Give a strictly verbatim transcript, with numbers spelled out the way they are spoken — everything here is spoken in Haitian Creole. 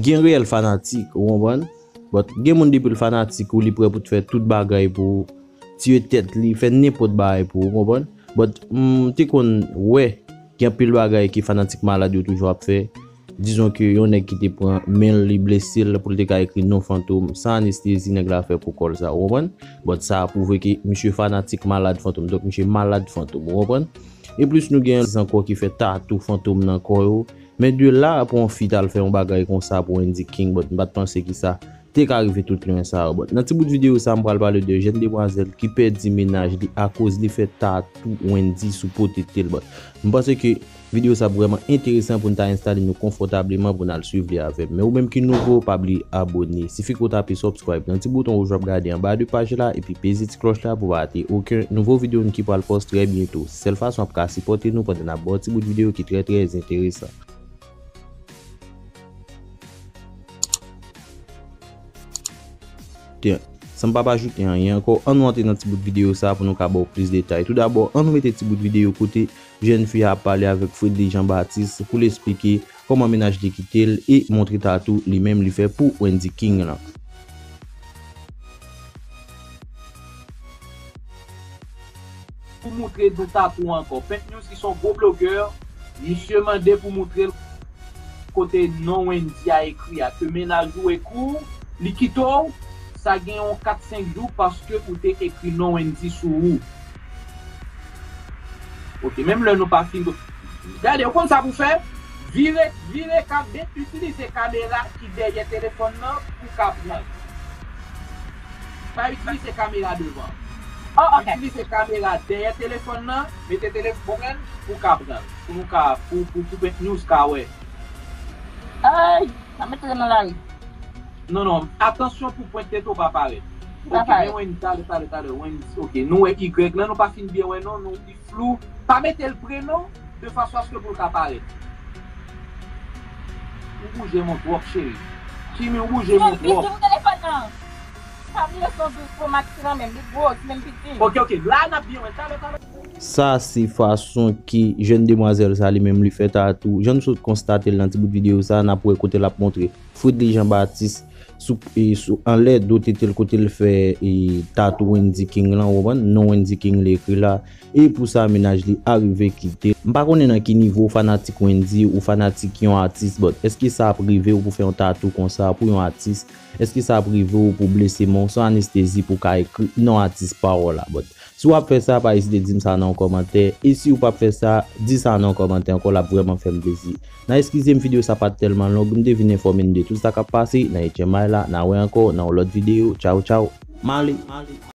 Gen reyèl fanatik, ou konprann? But gen moun depi l fanatik ou, li prè pou t fè tout bagay pou ou, tiye tèt li, fè nenpòt bagay pou ou, ou konprann? But m te konn wè gen anpil bagay ke fanatik malad yo toujou ap fè. Dizon ke yon nèg ki te pran men l, li blese l pou l te ka ekri non Fantom, san anestezi nèg la fè pou kò l sa, ou konprann? But sa a pwouve ke misye fanatik malad Fantom, donk misye malad Fantom, ou konprann? E plis nou gen atis ankò ki fè tatou Fantom nan kò yo. Men de la pou yon fi t al fè yon bagay konsa pou Wendyy King, but m pa t panse ki sa te ka rive tout lwen sa yo. But nan ti bout videyo sa, m pral pale de jèn demwazèl ki pèdi mennaj li akoz li fè tatou Wendyy sou po tete l. But m panse ke videyo sa ap vrèman enteresan pou n ta enstale nou konfòtableman pou n al swiv li avè m. Men ou menm ki nouvo, pa bliye abòne. Sifi ke w tape subscribe nan ti bouton wouj w ap gade anba de paj la, epi peze ti klòch la pou w pa rate okenn nouvo videyo n ki pral post trè byento. Se sèl fason w ap ka sipòte nou pandan n ap ba w ti bout videyo ki trè, trè enteresan. Tè, san m pa pa ajoute anyen ankò, ann nou antre nan ti bout videyo sa pou nou ka ba w plis detay. Toudabò, ann nou mete ti bout videyo kote jèn fi a ap pale avèk Fredly Jean Baptiste pou l esplike kòman mennaj li kite l e montre tatou li menm li fè pou Wendyy King lan. Pou moutre nou tatou ankò. Pent News ki se yon gwo blogè, misye mande pou moutre l kote non Wendyy a ekri a, ke mennaj ou ekri w, li kite w, sa gen yon kat senk jou paske ou te ekri non Wendyy sou ou. Ok, menm lè nou pa fin. Gade, ou konn sa pou fè? Vire, vire ka, men itilize kamera ki dèyè telefòn nan pou ka pran. Pa itilize kamera devan. Oh, ok. Itilize kamera dèyè telefòn nan, mete telefòn pou ka pran. Pou nou ka, pou, pou, pou Pent News ka wè. Ay, sa mete nan lari. Non, non, atansyon pou pwent tete w pa parèt. Ok, men Wendy, talè, talè, talè, Wendy, ok, nou wè Y lan, nou pa fin byen wè non, nou flou. Pa mete l pre non, de fason aske pou l ka parèt. Ou bouje m twòp, cheri. Kimi, ou bouje m twòp. Telefòn nan. Pa bliye se yon douz Pro Max lan menm, li gwo, li menm piti. Ok, ok, la n ap byen wè, talè, talè. Sa se fason ke jèn demwazèl sa li menm li fè tatou. Jan nou sot konstate l nan ti bout videyo sa, n ap wè kote l ap montre Fredly Jean Baptiste sou, e, sou, anlè do tete l kote l fè, e, tatou Wendyy King lan, ou konprann? Non Wendyy King li ekri la. E pou sa, mennaj li arive kite l. M pa konnen nan ki nivo fanatik Wendyy ou fanatik yon atis, but èske sa ap rive w pou fè yon tatou konsa pou yon atis? Èske sa ap rive w pou blese men w san anestezi pou ka ekri non atis pa w la? But si w ap fè sa, pa ezite di m sa nan yon kòmantè. E si w p ap fè sa, di sa nan yon kòmantè ankò, l ap vrèman fè m plezi. N a eskize m, videyo sa pa t tèlman long, m te vin enfòme n de tout sa k ap pase nan H M I la. N a wè ankò nan yon lòt videyo. Tchaw, tchaw. M ale.